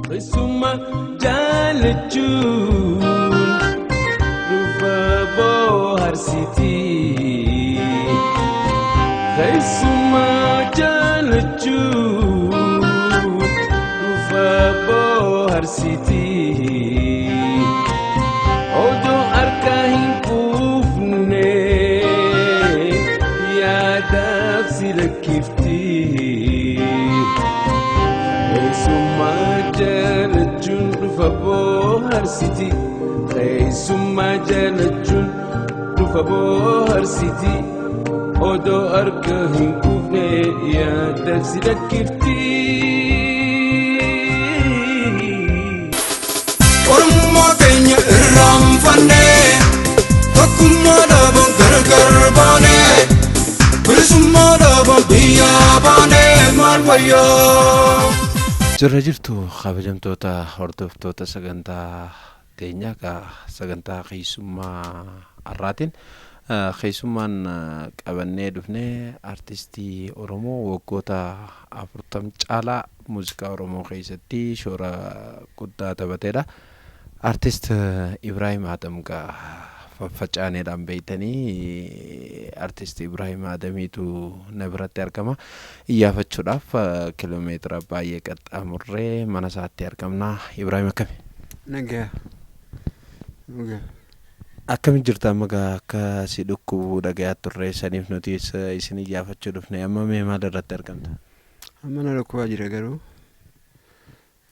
Keessummaa jaalachuun dhufa bohaarsitii. Keessummaa jaalachuun dhufa bohaarsitii. Odoo harka hin quufne yaadaaf si lakkifti. Keessummaa jaalachuun dhufa bohaarsiti. Keessummaa jaalachuun dhufa bohaarsiti. Odoo harka hin quufne yaadaaf si lakkifti. Oromummaa keenya irraanfannee, tokkummaa dhaban gargar baanee, bilisummaa dhaban biyyaa baanee, maal wayyaa? Jirra jirtu, kabajamtoota hordoftoota sagantaa teenyaa. Ka sagantaa keessummaa har'aatiin keessummaan qabannee dhufnee artistii Oromoo waggoota 40 caalaa muuziqaa Oromoo keessatti shoora guddaa taphateedha. Artist Ibraahim Adam gaa faffacaaneedhaan beektanii, artist Ibraahim Adamiitu na biratti argama. Iyyaafachuudhaaf kiloomeetira baay'ee qaxxaamurree mana isaatti argamna. Ibraahim, akkami? Nagaa. Nagaa. Akkami jirta amma gaa? Akka si dhukkubuu dhagayaa turre, saniif nuti isin iyyaafachuu dhufne. Amma mee maal irratti argamta? Amma na dhukkubaa jira, garuu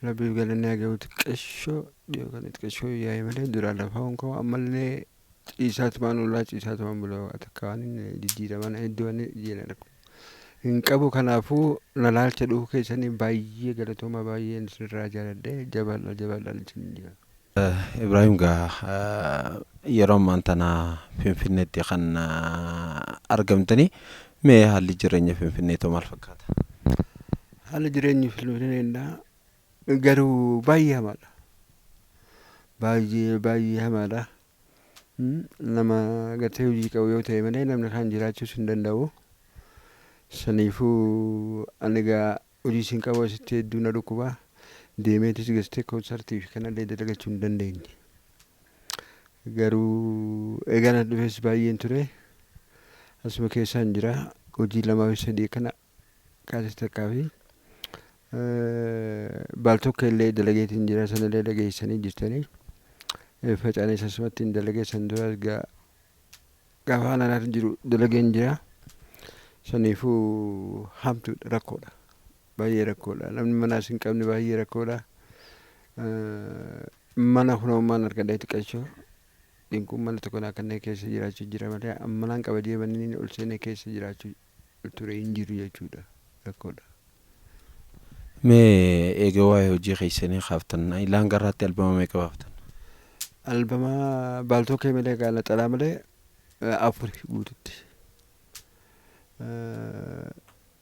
Rabbiif galanni haa gahu, xiqqeeshoo dhiyoo kana xiqqeeshoo yaa'e malee duraan lafaa honkoo ammallee ciisaatumaan ollaa ciisaatumaan bula. Takka waan inni jijjiiraman hedduu waan jijjiiran hin qabu. Kanaafuu na laalcha dhufuu keessanii baay'ee galatooma, baay'een isinirraa jaaladhe. Jabaadha, jabaadha isin jira. Ibraahim gaa, yeroo ammaan tana Finfinneetti kan argamtanii, mee haalli jireenya Finfinneetoo maal fakkaata? Haalli jireenyi Finfinneedha garuu baay'ee hamaadha. Baay'ee baay'ee hamaadha. Nama gartee hojii qabu yoo ta'e malee namni kaan jiraachuus hin danda'u. Saniifuu ani egaa hojii siin qabu, asitti hedduu na dhukkuba. Deemeetis gastee koonsartii fi kanallee dalagachuu hin dandeenye. Garuu egaa na dhufes baay'een ture. Asuma keessaan jira. Hojii lamaa fi sadii kana kaasee takkaa fi baal tokko illee dalageetiin jira, sanallee dhageessanii jirtanii. Facaanis asumatti hin dalagee, san dura egaa gaafa anaan jiru dalageen jira. Saniifuu hamtuudha, rakkoodha. Baay'ee rakkoodha. Namni manaas hin qabne baay'ee rakkoodha. Mana kunoo argadhee xiqqeeshoo dinquun mana tokko naa kanneen keessa jiraachuu jira malee manaan qaba jee manni ol seenee keessa jiraachuu ture hin jiru jechuudha. Rakkoodha. Mee eega waa'ee hojii keessanii kaaftan, ilaan garraatti albama meeqa baaftan? Albama baaltoo malee gaa naxalaa malee afuri guututti.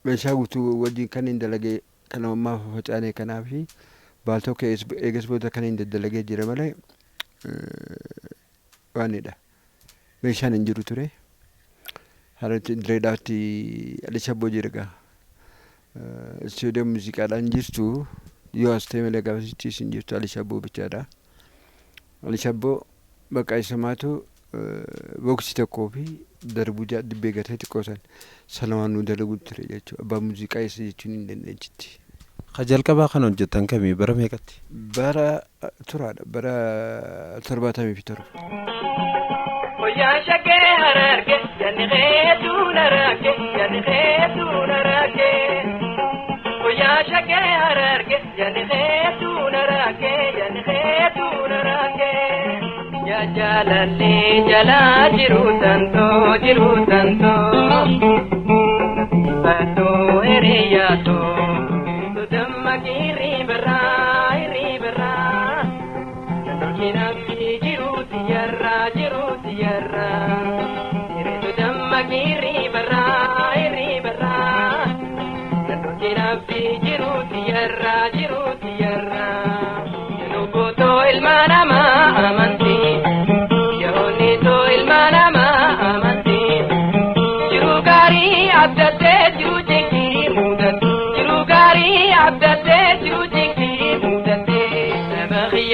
Meeshaa guutuu wajjin kan hin dalagee kan ammaa facaanee kanaa fi baaltoo eegas booda kan hin daddalagee jira malee waanidha. Meeshaan hin jiru ture. Haratti Direedaatti Alishabboo jira gaa. Istuudiyoo muuziqaadhaan jirtu yoo as ta'e malee gaafasichis hin jirtu, Alishabboo bichaadha. Alishabboo bakka isamaatu booksii tokkoo fi darbuu dibbee gatee xiqqoo san sana waan nu dalagu ture jechuudha. Abbaa muuziqaa isa jechuun hin dandeechitti. Ka jalqabaa kan hojjetan kamii, bara meeqatti? Bara turaadha, bara 77. Wayyaa shakkee hararge janni keetuu naragge janni keetuu naragge. Wayyaa shakkee hararge janni keetuu naragge janni keetuu naragge. Yaa jaalallee jalaa jiru tantoo jiru tantoo. Baatoo hiriyaatoo. Sodamma kiirri birraa hirri birraa. Nandolkinamni jiruuti yarraa jiruuti yarraa. Hiritu damma kiirri birraa hirri birraa. Nandolkinamni jiruuti yarraa jiruuti yarraa. Lubbutoo ilma namaa amantii. Yaa'onni ilma namaa amantii. Jiru gaarii abdattee jiru jinkii mudate. Jiru gaarii abdattee jiru jinkii mudate.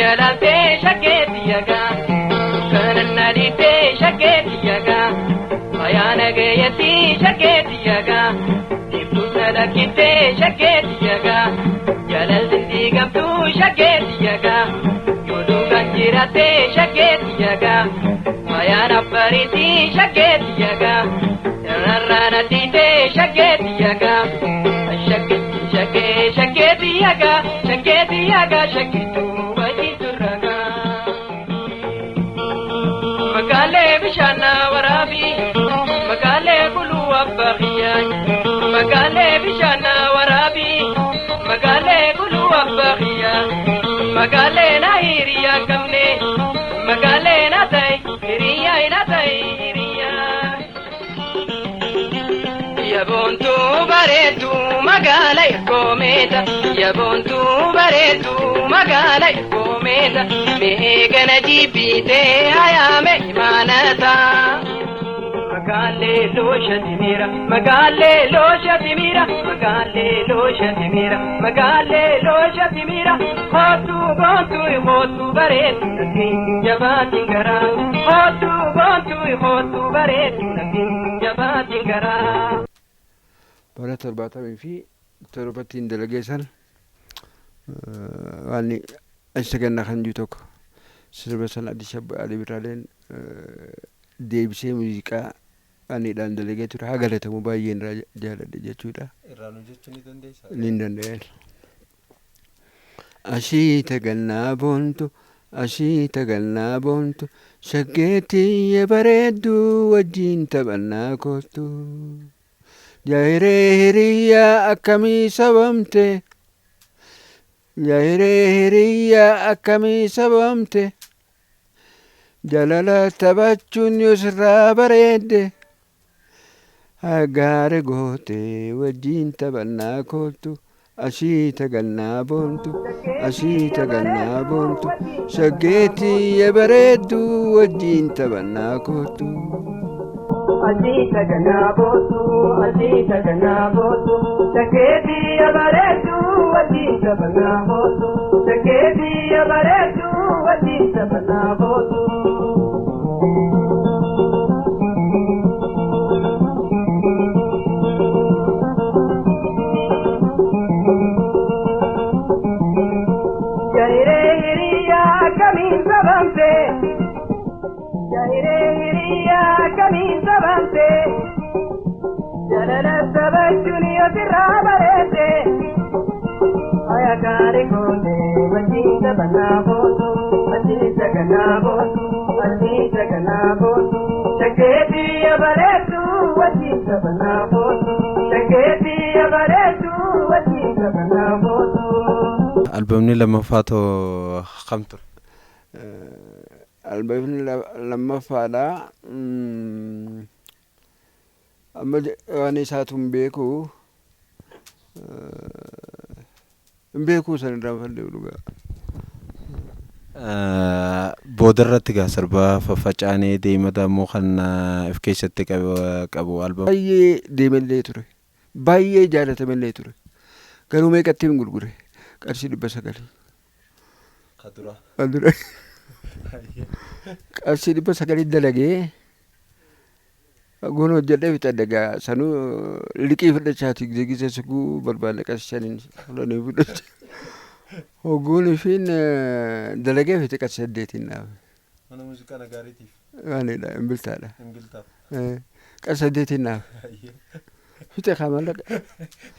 na laaltee shakkeetti yagaa dukkanan na dhiittee shakkeetti yagaa fayaa nagayetti shakkeetti yagaa dhiiftuus na lakkiftee shakkeetti yagaa jaalalli diigamtuu shakkeetti yagaa yoo duukaan jiraattee shakkeetti yagaa fayyaan abbariitti shakkeetti yagaa irrarraa na dhiittee shakkeetti yagaa shakkee shakkee shakkeetti yagaa shakkeetti yagaa shakkeetu wajjin ragaa. Magaalee bishaan waraabi magaalee buluu abbaa xiyyaa magaalee bishaan waraabi magaalee buluu abbaa xiyyaa magaalee na hiriyaa qabne magaalee na ta'e hiriyaa na ta'e hiriyaa. Yaboontuu bareedduu magaala irkoomeeta yaboontuu bareedduu magaala irkoomeeta mee gana jibbiitee hayaame imaanata. Magaalee loosha timira magaalee loosha timira magaalee loosha timira magaalee loosha timira hootu boontuu hootu bareedu natti jabaatiin garaa hootu boontuu hootu bareedu natti jabaatiin garaa. Bara 77tti dalagee sana waan achi gannaa kan jiru tokko sirba sana Addis Alii Birraaleen deebisee muuziqaa aniidhaan dalagee ture haa galatamu baay'een irraa jaaladhe jechuudha. Irraa nu jechuu ni dandeessaa? Ni danda'an. Ashiita gannaa boontu ashiita gannaa boontu shaggeetii bareedduu wajjin taphannaa kootu. Jaahiree hiriyaa akkamii sabamte Jaahiree hiriyaa akkamii sabamte jaalala taphachuun yoo sirraa bareedde gaara goote wajjin taphannaa kootu ashiita gannaa boontu ashiita gannaa boontu shaggeetii bareedduu wajjin taphannaa kootu. Ashiita gannaa boontu ashiita gannaa boontu shaggeetii bareedduu wajjin taphannaa kootu shaggeetii bareedduu wajjin taphannaa kootu. Jaahiree hiriyaa akkamiin sabamte Jaahiree hiriyaa akkamiin sabamte jaalala taphachuun yoo sirraa bareedde haya gaarii goote wajjin taphannaa kootu wajjin taphannaa kootu wajjin taphannaa kootu shaggeetii bareeddu wajjin taphannaa kootu shaggeetii bareeddu wajjin taphannaa kootu. Albeemni lammaffaa too kam ture? Albeemni lammaffaadha. Amma waan isaatu hin beeku. Hin beeku san irraa fadhee dhugaa. Booda irratti gaa sirba faffacaanee deemata immoo kan of keessatti qabu albeem. Baay'ee deemallee ture. Baay'ee jaalatamallee ture. Garuu meeqatti hin gurgure? Qarshii 900. Kadura. Kadura. Qarshii 900 dalagee goon hojjedhee fixadhe gaa sanuu liqii fudhachaati gizee suguu barbaanne qarshii shaniin fudhannee fudhacha. Hogguun ishiin dalagee fixe qarshii 8 dhaabe. Mana muuziqaa nagaariitiif. Waanidha imbiltaadha. Imbiltaaf. Qarshii 8 dhaabe. Fixe kaa mallaqa.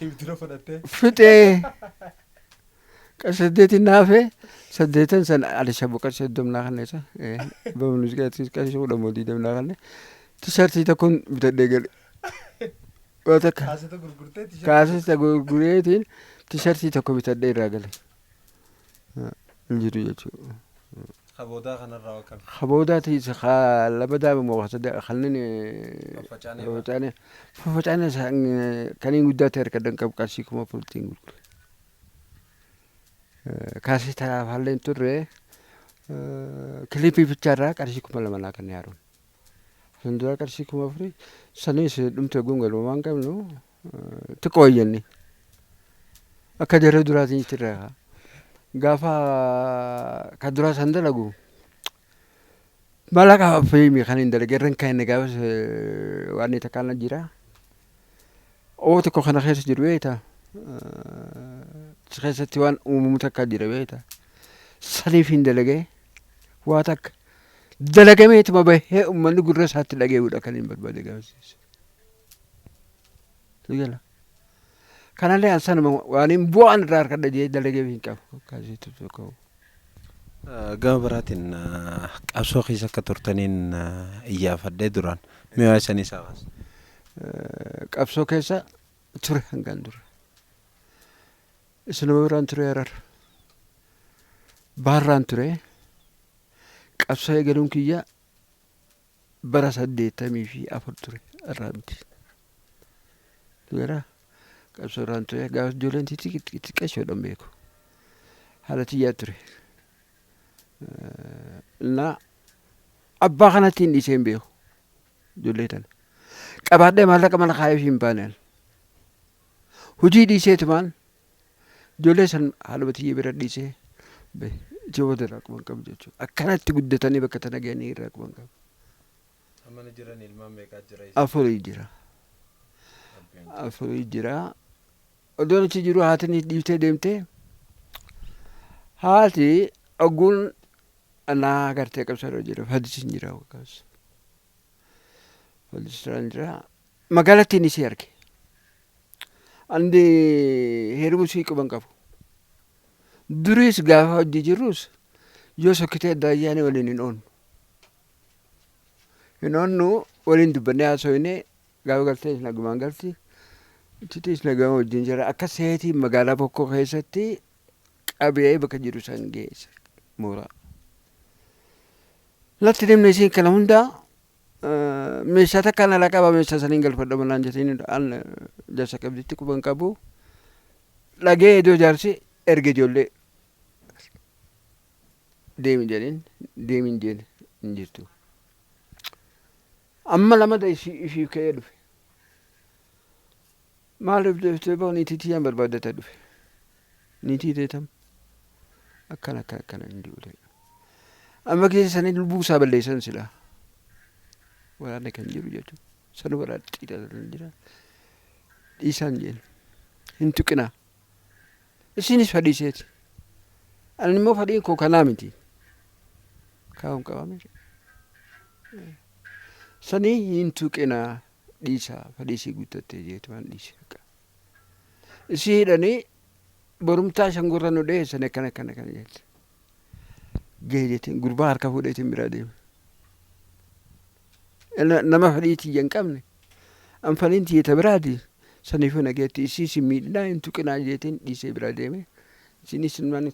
Ibdira fudhattee. Fixee. Qarshii 8 naafe 8 san alishabu qarshii 30 naa kanne isa bamuuziqaatti qarshii 10 20 naa kanne tishartii tokkoon bitadhee gale. Waa takka Kaaseta gurgurtee tishartii. Kaaseta gurgureetiin tishartii tokko bitadhee irraa gale. Hin jiru jechuudha. Kaboodaa kanarraa akkam? Kaboodaa tiisa lama daaba moo kanneen Faffacaanee. Faffacaanee faffacaanee kanneen guddaa ta'e harka qabu qarshii 4000 gurgure. Kaasetaaf halleen turre kilipii bichaarraa qarshii 2000 naa kan yaaruun. Sun dura qarshii 4000 sanis dhumte gongaluu waan qabnu xiqqoo wayyanni. Akka jara duraatiin jirra. Gaafa kan duraa san dalagu mallaqa fiilmii kan hin dalage irra hin kaa'inne gaafas waan inni takkaan jira. Oo tokko kana keessa jiru beektaa? Achi keessatti waan uumamu takka jira beektaa? Saniif hin dalagee waa takka dalagameetuma bahee uummanni gurra isaatti dhaga'uudha kan hin barbaade gaafasiisa. Gala. Kanallee an sanuma waan hin bu'aan irraa harkadha jedhee dalagee hin qabu. Kaasitu tokko. Gama biraatiin qabsoo keessa akka turtaniin iyyaafadhee duraan mi'aa isanii saafas. Qabsoo keessa ture hangaan dura. Isinuma biraan ture Harar. Baarraan ture. Qabsoo eegaluun kiyya bara 84 ture irraa miti. Gara qabsoo irraan ture gaafa ijoolleen xixiqqeessoodhaan beeku. Haala tiyyaa ture. Innaa abbaa kanatti hin dhiisee hin beeku ijoollee tana. Qabaadhee maallaqa mana kaayee hin baane. Hojii dhiiseetumaan ijoollee san haaluma tiyyee bira dhiisee ijoollee irraa quban qabu jechuudha. Akkanatti guddatanii bakka tana gahanii irraa quban qabu. Mana jiran ilmaan meeqaa jira? Afurii jira. Afurii jira. Odoon achi jiru haati dhiiftee deemtee haati ogguun anaa gartee qabsoo jira fadis hin jira waqas. Fadis hin jira. Magaalattiin isii arge. Andi heerumuu sii quban qabu. Duriis gaafa hojii jirrus yoo sokkitee adda ayyaanii waliin hin oonnu. Hin oonnu waliin dubbannee haasofnee gaafa galtee nagumaan galti. Itti nagama wajjin jira. Akka seetii magaalaa Bokkoo keessatti qabee bakka jiru san geesse mooraa. Latti deemne isiin kana hundaa meeshaa takkaan alaa qaba meeshaa saniin galfadha manaan jettiin an jaarsa qabditti quban qabu. Dhagee iddoo jaarsi erge ijoollee deemi jedheen deemi hin jeen hin jirtu. Amma lamada ishiif ka'ee dhufe. Maaliif deeftee bahu niitii tiyyaan barbaaddata dhufe. Niitii teetam akkana akkana akkana hin jiru. Amma keessa sanii lubbuu isaa balleessan silaa. Waraanni kan jiru jechuudha. Sanu waraanni xiixatan jira. Dhiisaan jeen hin tuqinaa. Isinis fadhiiseeti. Ani immoo fadhiin koo kanaa miti. Kaa'uun qabame. Sanii hin tuqinaa dhiisaa fadhiisii guuttattee jeetu waan dhiise. Isii hidhanii borumtaa shangorra nu dhiyeessan akkana akkana kana jette. Gahee jetteen gurbaa harka fuudheetiin biraa deeme. Nama fadhii tiyya hin qabne an fadhiin tiyya ta biraati saniifuu nageetti isii si miidhinaa hin tuqinaa jeetiin dhiisee biraa deeme. Isinis ilmaan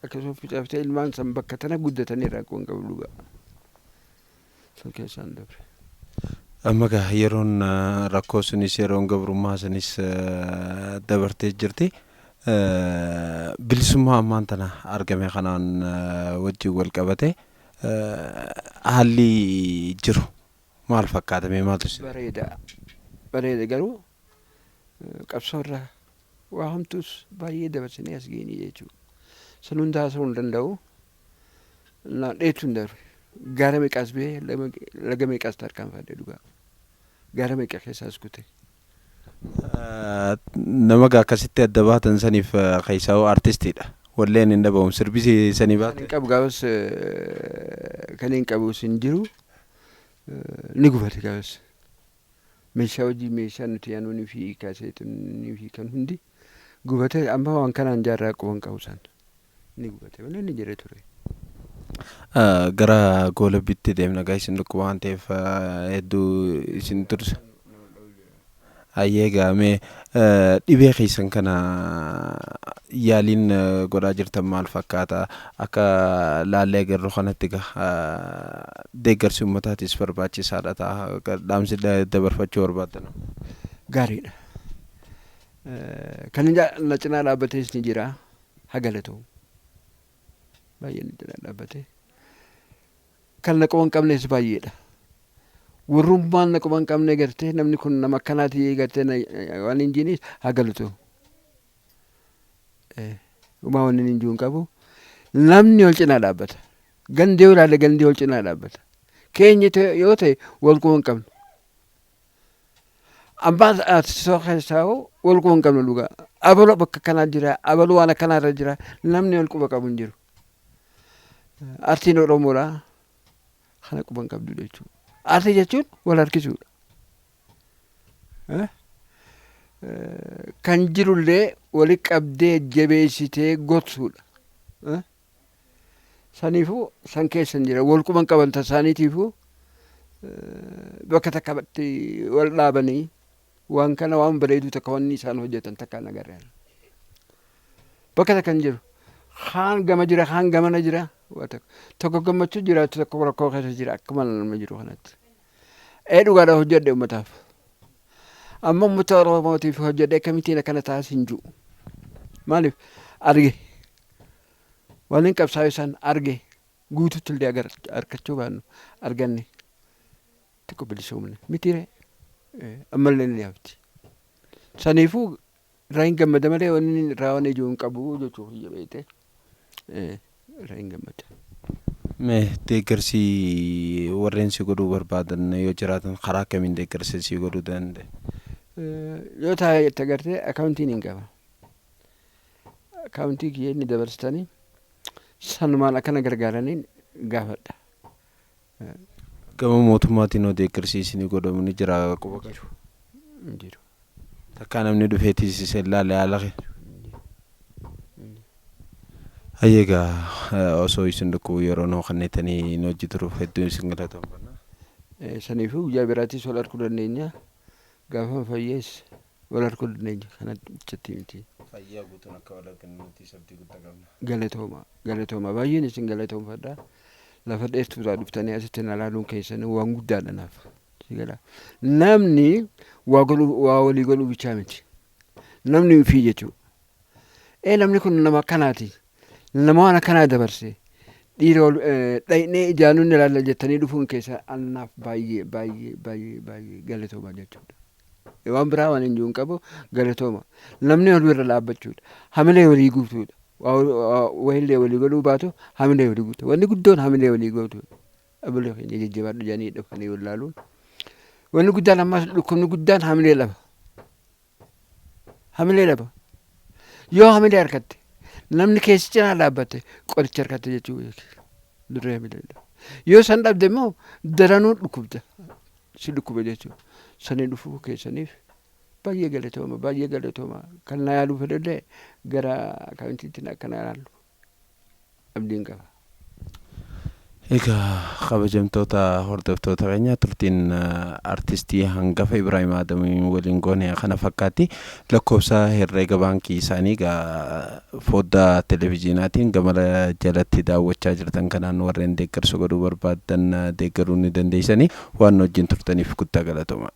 akkasuma facaaftee ilmaan san bakka tana guddatanii irraa quban qabu dhugaa. Sun keessaan dabre. Amma gaa yeroon rakkoo sunis yeroon gabrummaa sunis dabartee jirti. Bilisummaa ammaan tana argame kanaan wajjin wal qabate haalli jiru maal fakkaata mee maaltu si? Bareeda. Bareeda garuu qabsoo irraa waa hamtuus baay'ee dabarsinee as geenye jechuudha. San hunda haasa'uu hin danda'u. Dheetu hin darbe. Gaara meeqaas bahee laga meeqaas tarkaanfadhe dhugaa. Gaara meeqa keessaas kute. Nama gaa akkasitti adda baatan saniif keessaa'uu artistiidha. Walleen hin dhabamu sirbisi sanii baate. Kan hin qabu gaafas kan hin qabus hin jiru ni gubate gaafas. Meeshaa hojii meeshaa nuti yaanuunii fi kaaseetinii fi kan hundi gubate amma waan kanaan jaarraa quban qabu san ni gubate malee ni jira ture. Gara goolabbiitti deemna gaa isin dhukkuba waan ta'eef hedduu isin tursa. Hayyee gaamee dhibee keessan kana yaaliin godhaa jirtan maal fakkaata? Akka laallee agarru kanatti gaa deeggarsi uummataatis barbaachisaadha ta'a. Dhaamsi dabarfachuu barbaaddan. Gaariidha. Kan na cinaa dhaabbatees ni jira. Haa galatoomu. Baay'ee na cinaa dhaabbatee. Kan na quba hin qabnes baay'eedha. Warrummaan na quba hin qabne gartee namni kun nama akkanaati gartee waan hin jiinis haa galatoomu. Uumaa wanni hin jiru hin qabu. Namni wal cinaa dhaabbata. Gandee yoo ilaalle gandee wal cinaa dhaabbata. Keenya yoo ta'e wal quba hin qabnu. Abbaan artistoota keessaa hoo wal quba hin qabnu dhugaa. Abaluu bakka kanaa jira, abaluu waan akkanaa irra jira, namni wal quba qabu hin jiru. Artiin Oromoodha. Kana quba hin qabdu jechuudha. Artii jechuun wal harkisuudha. Kan jirullee wali qabdee jabeessitee gorsuudha. Saniifuu san keessa hin jira. Wal quba hin qaban tasaaniitiifuu bakka takkatti wal dhaabanii waan kana waan bareedu takka wanni isaan hojjetan takka hin agarre. Bakka takka hin jiru. Kaan gama jira, kaan gamana jira. Tokko gammachuu jira, tokko rakkoo keessa jira akkuma nama jiru kanatti. Ee dhugaadha hojjedhe uummataaf. Amma uummata Oromootiif hojjedhe akkamittiin akkana taas hin jiru. Maaliif arge waan hin qabsaa'e isaan arge guututti illee argachuu baannu arganne xiqqoo bilisoomne mitiire ammallee ni hafti. Saniifuu irraa hin gammada malee wanni irraa waan ijoo hin qabu jechuuf iyya beekte irraa hin gammada. Mee deeggarsi warreen si godhuu barbaadan yoo jiraatan karaa akkamiin deeggarsa si godhuu danda'e? Yoo taa'e itti agartee akaawuntiin hin qaba. Akaawuntii kiyya inni dabarsitanii sanumaan akkana gargaaraniin gaafadha. Gama mootummaatiin hoo deeggarsi isinii godhamu ni jira quba qabu? Hin jiru. Takkaa namni dhufeetis isin ilaale haala kee? Hayyee egaa osoo isin dhukkubu yeroo nuu kennitanii nu hojii turuuf hedduu isin galatoomfanna. Saniifuu guyyaa biraattis wal arguu dandeenya. Gaafa fayyees wal arguu dandeenya. Kana bichatti miti. Fayyaa guutuun akka wal argannu nutis abdii guddaa qabna. Galatooma galatooma baay'een isin galatoomfadha. Lafa dheertuurraa dhuftanii asitti na ilaaluun keessan waan guddaadha naaf. Namni waa godhuu waa walii godhuu bichaa miti. Namni ofii jechuudha. Ee namni kun nama akkanaati. Nama waan akkanaa dabarse. Dhiira ol dhaqnee ijaanuu ni ilaalla jettanii dhufuun keessa anaaf baay'ee baay'ee baay'ee baay'ee galatooma jechuudha. Waan biraa waan hin jiru hin qabu galatooma. Namni wal bira dhaabbachuudha. Hamilee walii guutuudha. Wayillee walii godhuu baatu hamilee walii guutu. Wanni guddoon hamilee walii guutuudha. Abaluu keenya jajjabaadhu jedhanii dhufanii wal laaluun. Wanni guddaan ammas dhukkubni guddaan hamilee dhaba. Hamilee dhaba. Yoo hamilee harkatte namni keessi cinaa dhaabbate qoricha harkatte jechuu duree hamilee dhaba. Yoo san dhabde immoo daranuu dhukkubda. Si dhukkuba jechuudha. Sanii dhufuu keessaniif baay'ee galatooma baay'ee galatooma. Kan na yaaluu fedhallee gara akaawuntiitti akka na yaalu abdiin qaba. Egaa kabajamtoota hordoftoota keenya turtiin artistii hangafa Ibraahim Adamii waliin goone kana fakkaatti. Lakkoofsa herreega baankii isaanii egaa foddaa televezyiinaatiin gama jalatti daawwachaa jirtan kanaan warreen deeggarsa godhuu barbaadan deeggaruu ni dandeessanii waan wajjin turtaniif guddaa galatooma.